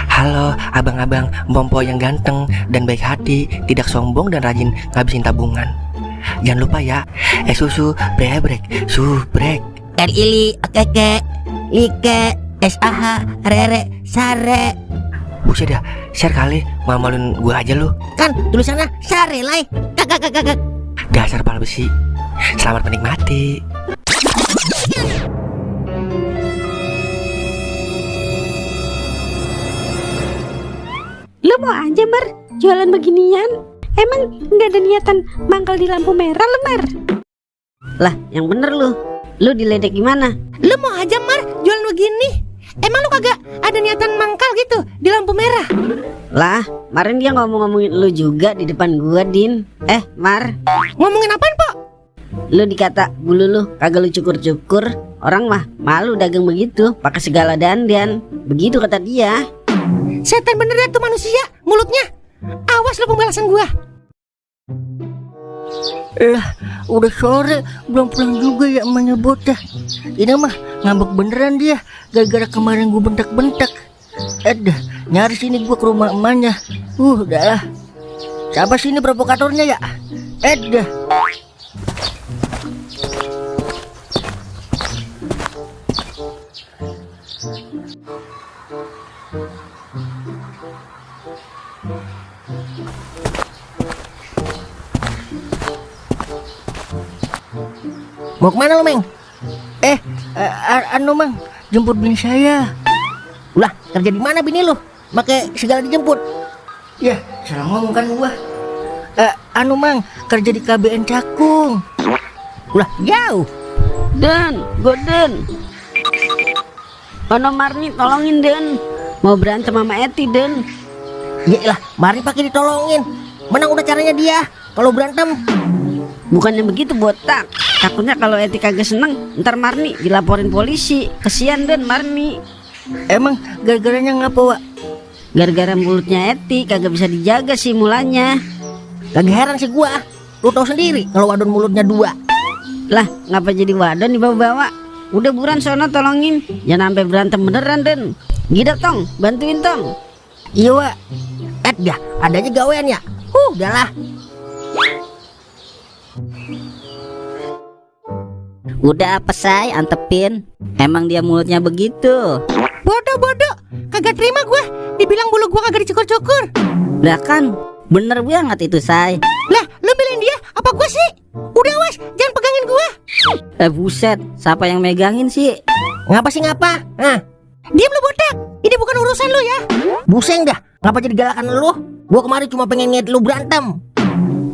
Halo abang-abang Bompo yang ganteng dan baik hati, tidak sombong dan rajin ngabisin tabungan. Jangan lupa ya, susu brebrek, subrek. Ili, keke, like, SAH, rere, sare. Buset dah, share kali, malu-maluin gua aja lu. Kan tulisannya sare lai. Kakak. Dasar pala besi. Selamat menikmati. Lu mau aja Mar jualan beginian? Emang nggak ada niatan mangkal di lampu merah lu Mar? Lah yang bener lu diledek gimana? Lu mau aja Mar jualan begini? Emang lu kagak ada niatan mangkal gitu di lampu merah? Lah kemarin dia ngomongin lu juga di depan gua Din. Mar, Ngomongin apaan Pok? lu dikata bulu lu kagak lu cukur-cukur. Orang mah malu dagang begitu pakai segala dandan. Begitu kata dia. Setan bener ya tuh manusia mulutnya. Awas lu pembalasan gua. Lah, udah sore belum pulang juga ya emaknya bocah. Ini mah ngambek beneran dia gara-gara kemarin gua bentak-bentak. Dah, nyaris ini gua ke rumah emaknya. Dah lah. Siapa sih ini provokatornya ya? Dah. Mau kemana lu Meng? Anu mang, jemput bini saya. Lah kerja di mana bini lu? Pakai segala dijemput. Ya, salah ngomong kan gua. Anu mang, kerja di KBN Cakung. Lah jauh. Den, Ono Marni tolongin Den. Mau berantem sama Eti Den. Yaelah, mari pakai ditolongin. Menang udah caranya dia. Kalau berantem Bukannya begitu botak. Takutnya kalau Eti kagak seneng ntar Marni dilaporin polisi. Kesian Den Marni. Emang gara-garanya ngapa, Wak? Gara-gara mulutnya Eti kagak bisa dijaga sih mulanya. kagak heran sih gua. Lu tahu sendiri kalau wadon mulutnya 2. Lah ngapa jadi wadon dibawa-bawa? Udah buruan sono tolongin. Jangan sampai berantem beneran Den. Gida tong, bantuin tong. Iya Wak. Dah, ada aja gawean ya. Udahlah. Udah apa say, antepin. Emang dia mulutnya begitu. Bodoh. Kagak terima gua. Dibilang bulu gua kagak dicukur-cukur. Lah kan, bener banget itu say. Lah, lu bilangin dia apa gua sih? Udah was, jangan pegangin gua. Buset, siapa yang megangin sih? Ngapa sih ngapa? Diam lu botak. Ini bukan urusan lu ya. Buseng dah. Ngapa jadi galakan lu? Gua kemarin cuma pengen ngeliat lu berantem.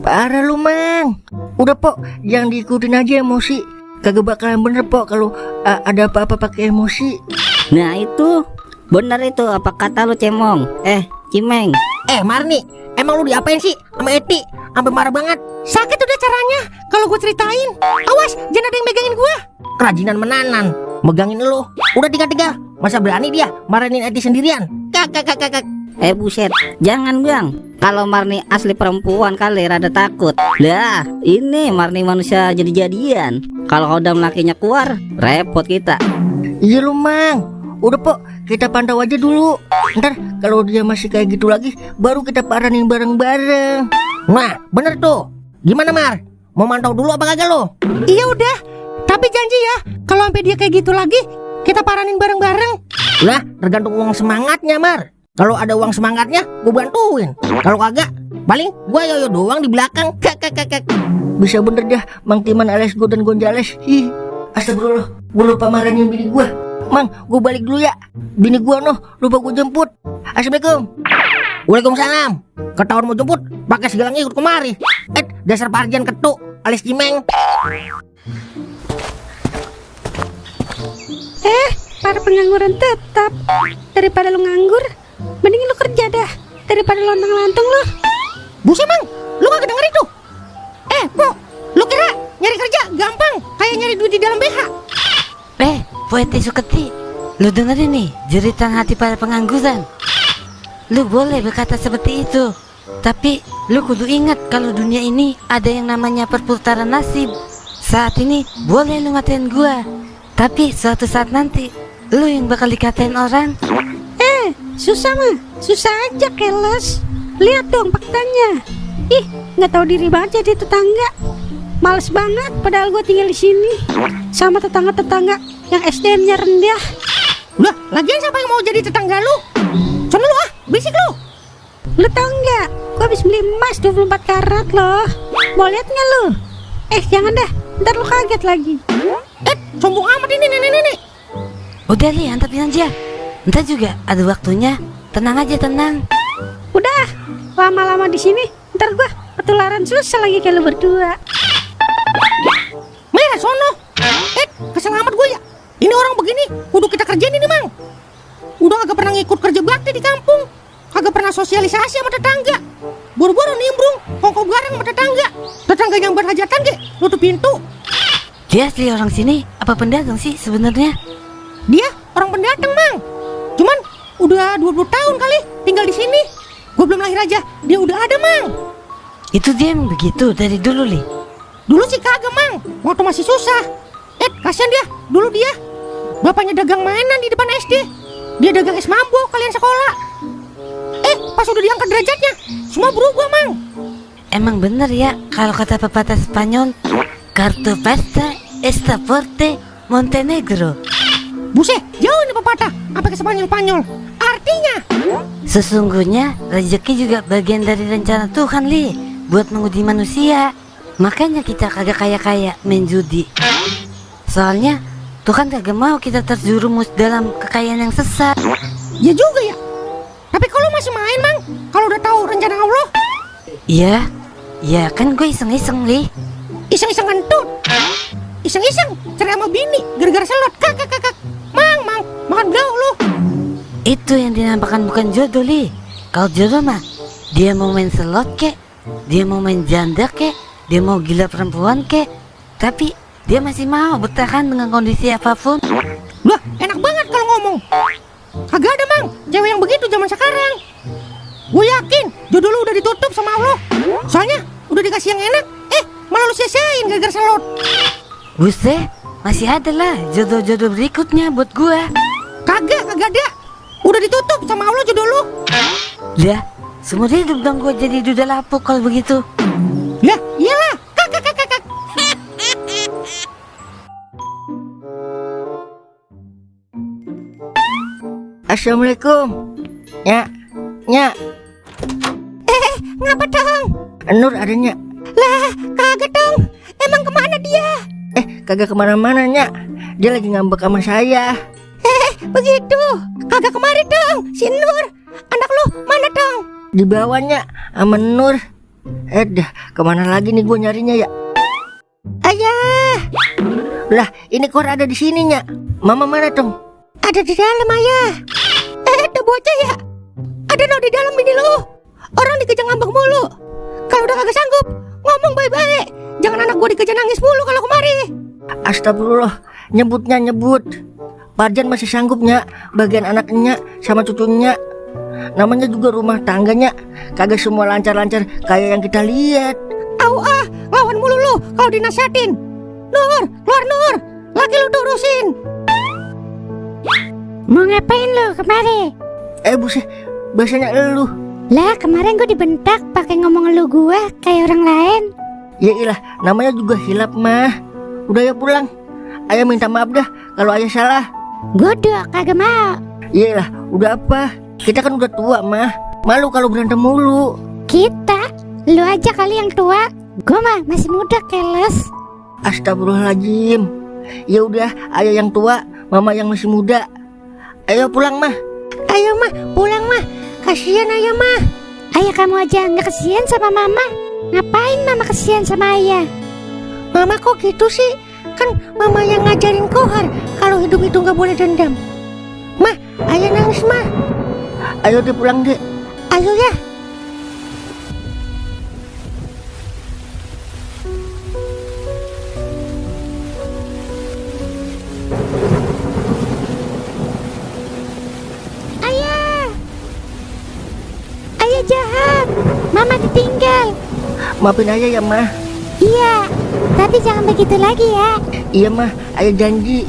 Parah lu, Mang. Udah, Pok, jangan diikutin aja emosi. Kagak bakalan bener, Pok, kalau ada apa-apa pakai emosi. Nah itu, bener itu apa kata lu Cemong. Cimeng. Marni, emang lu diapain sih sama Eti? Sampai marah banget. Sakit udah caranya kalau gua ceritain. Awas, jangan ada yang megangin gua. Kerajinan menanan, megangin lu. Udah 3-3. Masa berani dia marahin Eti sendirian? Kak. Buset, jangan Bang. Kalau Marni asli perempuan kali rada takut. Lah, ini Marni manusia jadi-jadian. Kalau kodam lakinya keluar, repot kita. Iya lu, Mang. Udah, Pok, kita pantau aja dulu. Ntar kalau dia masih kayak gitu lagi, baru kita paranin bareng-bareng. Nah, bener tuh. Gimana Mar? Mau mantau dulu apa kagak lo? Iya udah. Tapi janji ya, kalau sampai dia kayak gitu lagi, kita paranin bareng-bareng. Lah, tergantung uang semangatnya Mar. Kalau ada uang semangatnya, gue bantuin. Kalau kagak, paling gue yoyo doang di belakang. Kak. Bisa bener dah, Mang Timan alias Godan Gonjales. Astagfirullah, gue lupa marahin bini gue. Mang, gue balik dulu ya. Bini gue lupa gue jemput. Assalamualaikum. Waalaikumsalam. Ketahuan mau jemput, pakai segala ngikut kemari. Dasar Parjan ketuk alias Cimeng. Para pengangguran tetap. Daripada lu nganggur, mending lu kerja dah daripada lontang-lantung lu. Buset Mang, lu kagak denger itu? Pok, lu kira nyari kerja gampang kayak nyari duit di dalam BH? Poeti Suketi, lu dengerin nih jeritan hati para pengangguran. Lu boleh berkata seperti itu, tapi lu kudu ingat kalau dunia ini ada yang namanya perputaran nasib. Saat ini boleh lu ngatain gua, tapi suatu saat nanti lu yang bakal dikatain orang. Susah mah, susah aja keles. Lihat dong faktanya. Ih, nggak tahu diri banget jadi tetangga. Males banget padahal gue tinggal di sini sama tetangga-tetangga yang SDM-nya rendah. Lah, lagian siapa yang mau jadi tetangga lu? Sono lu berisik lu. Lu tau nggak? Gue habis beli emas 24 karat loh. Mau lihat nggak lu? Jangan dah, ntar lu kaget lagi. Sombong amat ini nenek-nenek. Udah Li, antepin aja. Ntar juga ada waktunya. Tenang aja, tenang. Udah, lama-lama di sini, ntar gue ketularan susah lagi kayak lu berdua. Merah sono. Kesel amat gue ya. Ini orang begini, kudu kita kerjain ini, Mang. Udah agak pernah ngikut kerja bakti di kampung. Kagak pernah sosialisasi sama tetangga. Buru-buru nimbrung, kongko bareng sama tetangga. Tetangga yang berhajatan ge, nutup pintu. Dia asli orang sini apa pendatang sih sebenarnya? Dia orang pendatang, Mang. Cuman udah 20 tahun kali tinggal di sini. Gue belum lahir aja, dia udah ada, Mang. Itu dia emang begitu dari dulu, Li. Dulu sih kagak, Mang. Waktu masih susah. Kasihan dia. Dulu dia bapaknya dagang mainan di depan SD. Dia dagang es mambo kalian sekolah. Pas udah diangkat derajatnya, semua berubah, Mang. Emang bener ya kalau kata pepatah Spanyol, Carta pesta esta forte Montenegro. Buset, jauh nih pepatah. Apa ke Spanyol-Spanyol? Artinya Sesungguhnya rezeki juga bagian dari rencana Tuhan, Li, buat menguji manusia. Makanya kita kagak kaya-kaya main judi. Soalnya Tuhan kagak mau kita terjerumus dalam kekayaan yang sesat. ya juga ya. Tapi kalau masih main, Mang, kalau udah tahu rencana Allah, Iya, ya kan gue iseng-iseng, Li. iseng-iseng kentut. Iseng-iseng cerai sama bini gara-gara selot. Kakak. Mang, makan blau lu. Itu yang dinampakkan bukan jodoh, Li. Kalau jodoh mah dia mau main slot kek, dia mau main janda kek, dia mau gila perempuan kek, tapi dia masih mau bertahan dengan kondisi apapun. Lah, enak banget kalau ngomong. Kagak ada, Mang, cewek yang begitu zaman sekarang. Gue yakin jodoh lu udah ditutup sama Allah. Soalnya udah dikasih yang enak, malah lu sia-siain gara-gara selot. Buset, masih ada lah jodoh-jodoh berikutnya buat gua. Kagak ada. Udah ditutup sama Allah jodoh lu. Lah, seumur hidup dong gua jadi duda lapuk kalau begitu. Ya, iyalah. Kakak. Assalamualaikum. Nya. Ngapa dong? Nur adanya. Lah, kagak dong. Emang kemana dia? Kagak kemana-mana, Nya. Dia lagi ngambek sama saya. Begitu. Kagak kemari dong. Si Nur, anak lu mana dong? Di bawahnya sama Nur. Dah, kemana lagi nih gue nyarinya ya? Ayah, Lah, ini kor ada di sini, Nya. Mama mana dong? ada di dalam, Ayah. Ada bocah ya? Ada no di dalam ini lu. Orang dikejar ngambek mulu. Kalau udah kagak sanggup, ngomong baik-baik. Jangan anak gua dikejar nangis mulu kalau kemari. Astagfirullah, nyebut. Parjan masih sanggup, Nya. Bagian anaknya sama cucunya. Namanya juga rumah tangganya. Kagak semua lancar-lancar kayak yang kita lihat. Lawan mulu lu kalau dinasihatin. Nur, keluar Nur. Lagi lu tuh urusin. Mau ngapain lu kemari? Buset, bahasanya elu. Lah kemarin gue dibentak pakai ngomong lu gue kayak orang lain. Ya ilah, namanya juga hilap, mah. Udah ya pulang. Ayah minta maaf dah kalau ayah salah. Godok kagak mau. Ya ilah, udah apa? Kita kan udah tua, mah. Malu kalau berantem mulu. Kita? Lu aja kali yang tua. Gue mah masih muda keles. Astagfirullahaladzim. Ya udah, ayah yang tua, mama yang masih muda. Ayo pulang, mah. Ayo mah, pulang mah. Kasihan ayah mah. Ayah kamu aja nggak kesian sama mama. Ngapain mama kesian sama ayah? Mama kok gitu sih? Kan mama yang ngajarin Kohar kalau hidup itu nggak boleh dendam. Mah, ayah nangis mah. Ayo deh pulang deh. Ayo ya. Ayah jahat. Mama ditinggal. Maafin ayah ya, mah. Iya. Tapi jangan begitu lagi ya. Iya, mah. Ayah janji.